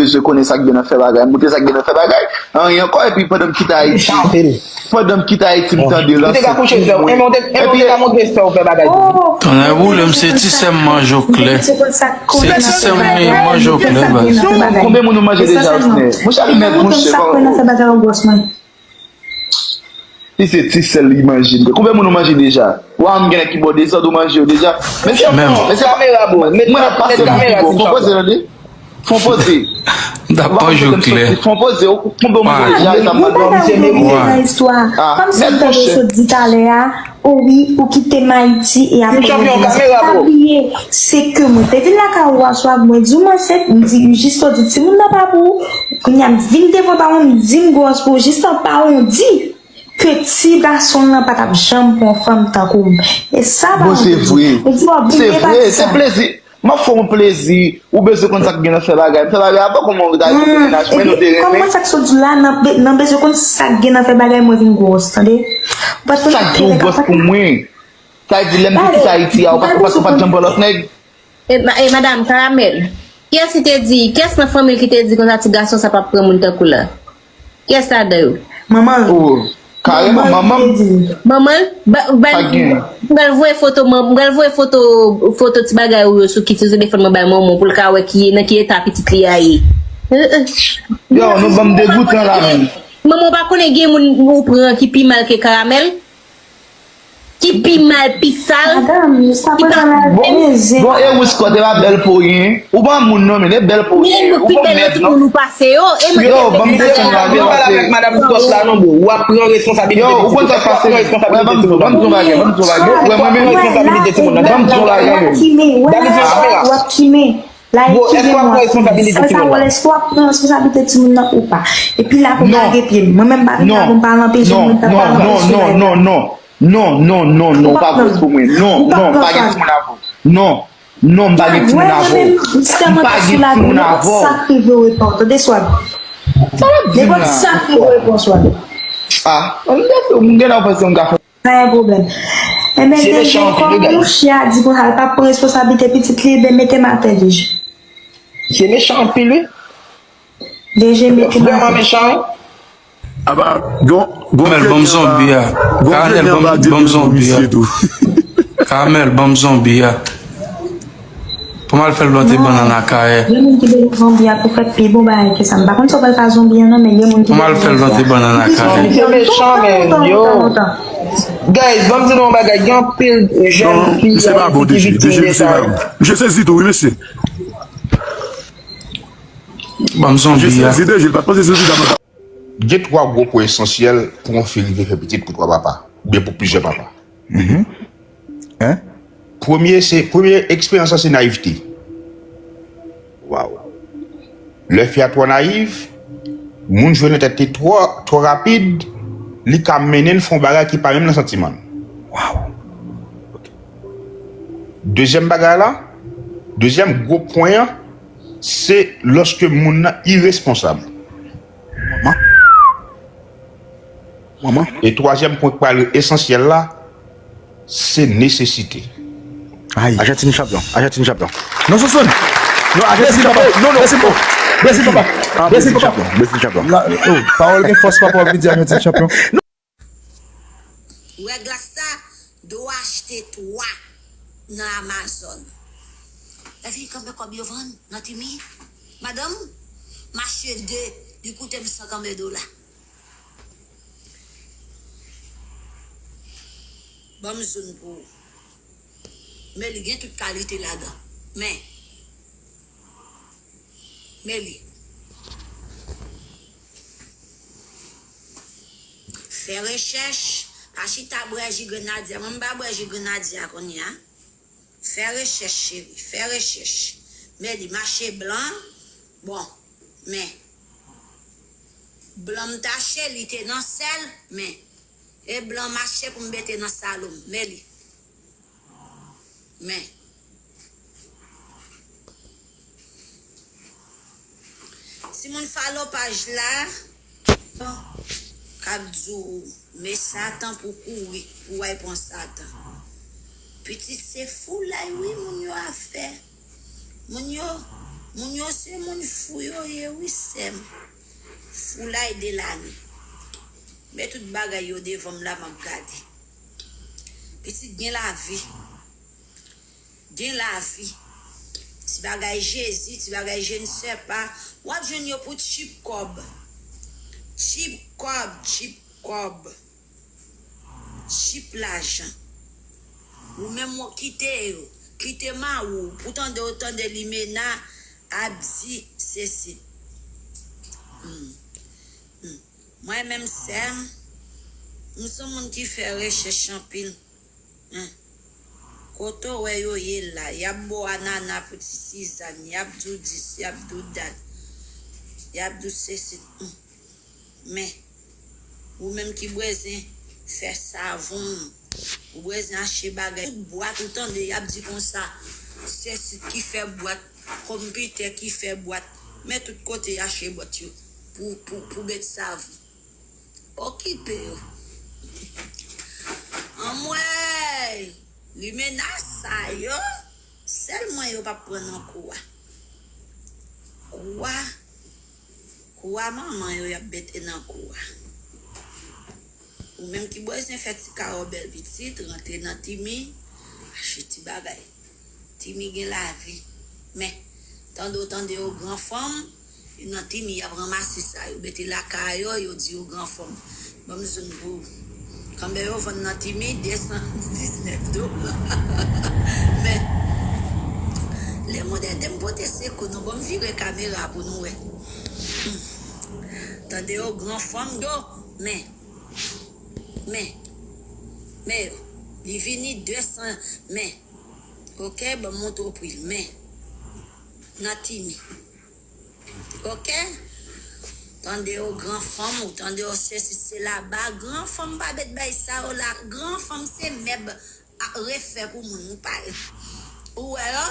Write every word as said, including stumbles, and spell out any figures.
bezwen konnen sa k gen nan fè bagay, montre sa k gen nan fè bagay. Anyen ankò, epi pandan m kite Ayiti, pandan m kite Ayiti, m tande l ansent pou mwen. Epi, Tonnè boule m, se ti sè m manje w klè. Se ti sè m manje w klè, baz. Konbyen moun ou manje deja, Osner? Monchè, mèd, monchè. Si se ti sèl li manje. Konbyen moun ou manje deja? Wa, m gen nèg ki ba w dezòd ou manje yo deja. Mesye, mesye, mwen ap pase moun ki ba w. Fon poze, tande. Fon poze. M t ap manje w klè. Fon poze, konbyen moun ou manje deja? E sa m ap mande w. Nan istwa. Kòm si m tande w sot di talè a, o wi, ou kite m Ayiti e apre ou vin. Pa bliye, se ke mwen te vin lakay ou aswè, mwen di w m ansent, m di Justo di timoun nan pa pou ou. Kounye a m vin devan pawon, m di m gwòs pou ou, Justo pawon di. Ke ti gason lan pa t ap janm pran fanm tankou m. E sa pa yon plezi. Ou di w ap bliye pati sa. M ap fè w yon plezi. Ou bezwen konn sa k gen nan fè bagay. M fè bagay avan kòman ou ta di mennaj mwen nou te renmen. Kòman sa k sot di w la nan bezwen konn sa k gen nan fè bagay mwen vin gwòs, tande. Ou pa t konn sa k gen nan fè bagay. Sa k gen gwòs pou mwen. Sa vle di lè m te kite Ayiti a, ou pa t janm pran lòt nèg. E madanm Karamèl, kiyès ki te di, kiyès nan fanmi l ki te di konsa ti gason sa p ap pran moun tankou l la? Kiyès ladan yo? Manman l. Oh, kareman, manman m. Manman l? M pral voye foto, m pral voye foto, foto ti bagay ou yo sou ki sou telefòn mwen bay manman w pou l ka wè ki, nan ki eta pitit li a ye. Yo, nou ban m degoutan la menm. Manman w pa konnen gen moun ou pran ki pi mal ke Karamèl? Ki pi mal, pi sal. Madanm, jiska prezan la beze. Bon, e ou Scott, e pa bèl po w ye. Ou pa moun non, men e bèl po w ye. Ou bon nèt non. Yo, ban m desann la, vin pase. Madanm Scott la non, bro. W ap pran responsabilite. Yo, ou konn sa k pase. Ban m di yon bagay, ban m di yon bagay. Ou wè mwen menm. Ban m di yon bagay. W ap kime, w ap kime. Bro, èske w ap pran responsabilite timoun nan? Èske w ap pran responsabilite timoun nan ou pa? Epi la pou m lage pye m. Mwen menm m pa vin la pou m pa al anpeche moun nan pa nan responsabilite. Non, non, non, non, non, non, non, non, non, ou pa gwòs pou mwen. Non, non, m pa gen timoun avè w. Non, non, m pa gen timoun avè w. M pa gen timoun avè w. Sa w ap di m la? Nenpòt sa k rive w repon, tande Swag. Nenpòt sa k rive w repon, Swag. Ah, m gen nan panse m ka fè. Pa gen pwoblèm. Enben, DG, kòm mouche a di konsa l p ap pran responsablite pitit li, enben, mete m atè, DG. Se mechan anpil, wi. DG, mete m atè. Vrèman mechan, wi. Aba, gon, gon. Karamèl, ban m zonbi a. Karamèl, ban m zonbi a. Karamèl, ban m zonbi a. Pou m al fè l plante bannann akayè. Gen moun ki bezwen zonbi a pou fè pi bon bagay ke sa. M pa konn si w pral fè zonbi an non, men gen moun ki bezwen zonbi a. Pou m al fè l plante bannann akayè. Misye mechan, men, yo. Guys, ban m di nou yon bagay, gen anpil jèn fi Ayiti ki viktim de sa. Misye sezi tou, wi, mesye. Ban m zonbi a. Misye sezi deja, li pa t panse sezi davantaj. Gen twa gwo pwen esansyèl pou yon fi rive fè pitit pou twa papa, oubyen pou plizyè papa. Premye, se, premye eksperyans lan se nayivte. Lè fi a twò nayiv, moun jwe nan tèt li twò, twò rapid, li ka mennen l fè yon bagay ki pa menm nan santiman l. Dezyèm bagay la, dezyèm gwo pwen an, se lòske moun nan iresponsab. Manman. Manman. E twazyèm pwen k pral esansyèl la, se nesesite. Ay. Ajantin chanpyon. Ajantin chanpyon. Non, Sousou. Non, Ajantin chanpyon. Non, non. Brezil, papa. Brezil, papa. Brezil, papa. Brezil, chanpyon. Brezil, chanpyon. La, oh, pawòl gen fòs, papa, w ap vin di Ajantin chanpyon. Ou wè glas sa, do achte twa nan Amazon. Lè fini kanpe kòb yo vann nan timi, madanm m achte de, li koute m san kanpe dola. Ban m zoom pou ou. Men li gen tout kalite ladan. Men, men li. Fè rechèch, pa chita bwè ji grenadya. Mwen m pa bwè ji grenadya kounye a. Fè rechèch, cheri, fè rechèch. Men li mache blan. Bon, men. Blan m t achte, li te nan sèl, men. E blan m achte pou m mete nan salon m. Men li. Men. Timoun follow paj la k ap di w men Satan pou kouri, pou w al pran Satan. Pitit se foulay wi moun yo ap fè. Moun yo, Moun yo se moun fou yo ye wi sè m. Foulay de lane. Men tout bagay yo devan m la m ap gade. Pitit gen lavi. Gen lavi. Ti bagay Jezi, ti bagay je ne sais pas. W ap jwenn yo pou tchip kòb. Tchip kòb, tchip kòb. Tchip lajan. Ou menm w kite yo. Kite mari w. Pou tande w tande limena ap di sesi. Hmm. Hmm. Mwen menm sè m, m se yon moun ki fè rechèch anpil. Hmm. Kote w wè yo ye la, y ap ba w anana pou ti sizann, y ap di w dis, y ap di w dat, y ap di w sesi. Hmm. Men, ou menm ki bezwen fè savon, ou bezwen achte bagay, tout bwat ou tande y ap di konsa, sesi ki fè bwat, konpitè ki fè bwat, men tout kote y achte bwat yo pou, pou, pou met savon. Okipe yo. Anmwey, limena sa yo, sèl mwen yo p ap pran nan kou a. Kou a, kou a manman yo y ap mete nan kou a. Ou menm ki bezwen fè ti kawòbèl pitit, rantre nan Timi, achte ti bagay. Timi gen lavi. Men, tande w tande yo gran fanm, nan Timi y ap ranmase sa yo mete lakay yo, yo di yo gran fanm. Ban m zòn pou ou. Kanbè yo vann nan Timi de san diznèf dola. Men, le moun ede m pote sekou nou, ban m vire kamera pou nou wè. Hmm. Tande yo gran fanm yo, men, men, men yo, li vini de san, men, oke, ban m montre w pri l, men, nan Timi. Oke? Tande yo gran fanm, ou tande yo sesi sela, ba gran fanm pa met bay sa yo la, gran fanm se mèb a refè pou moun, ou pa, ou wè yo?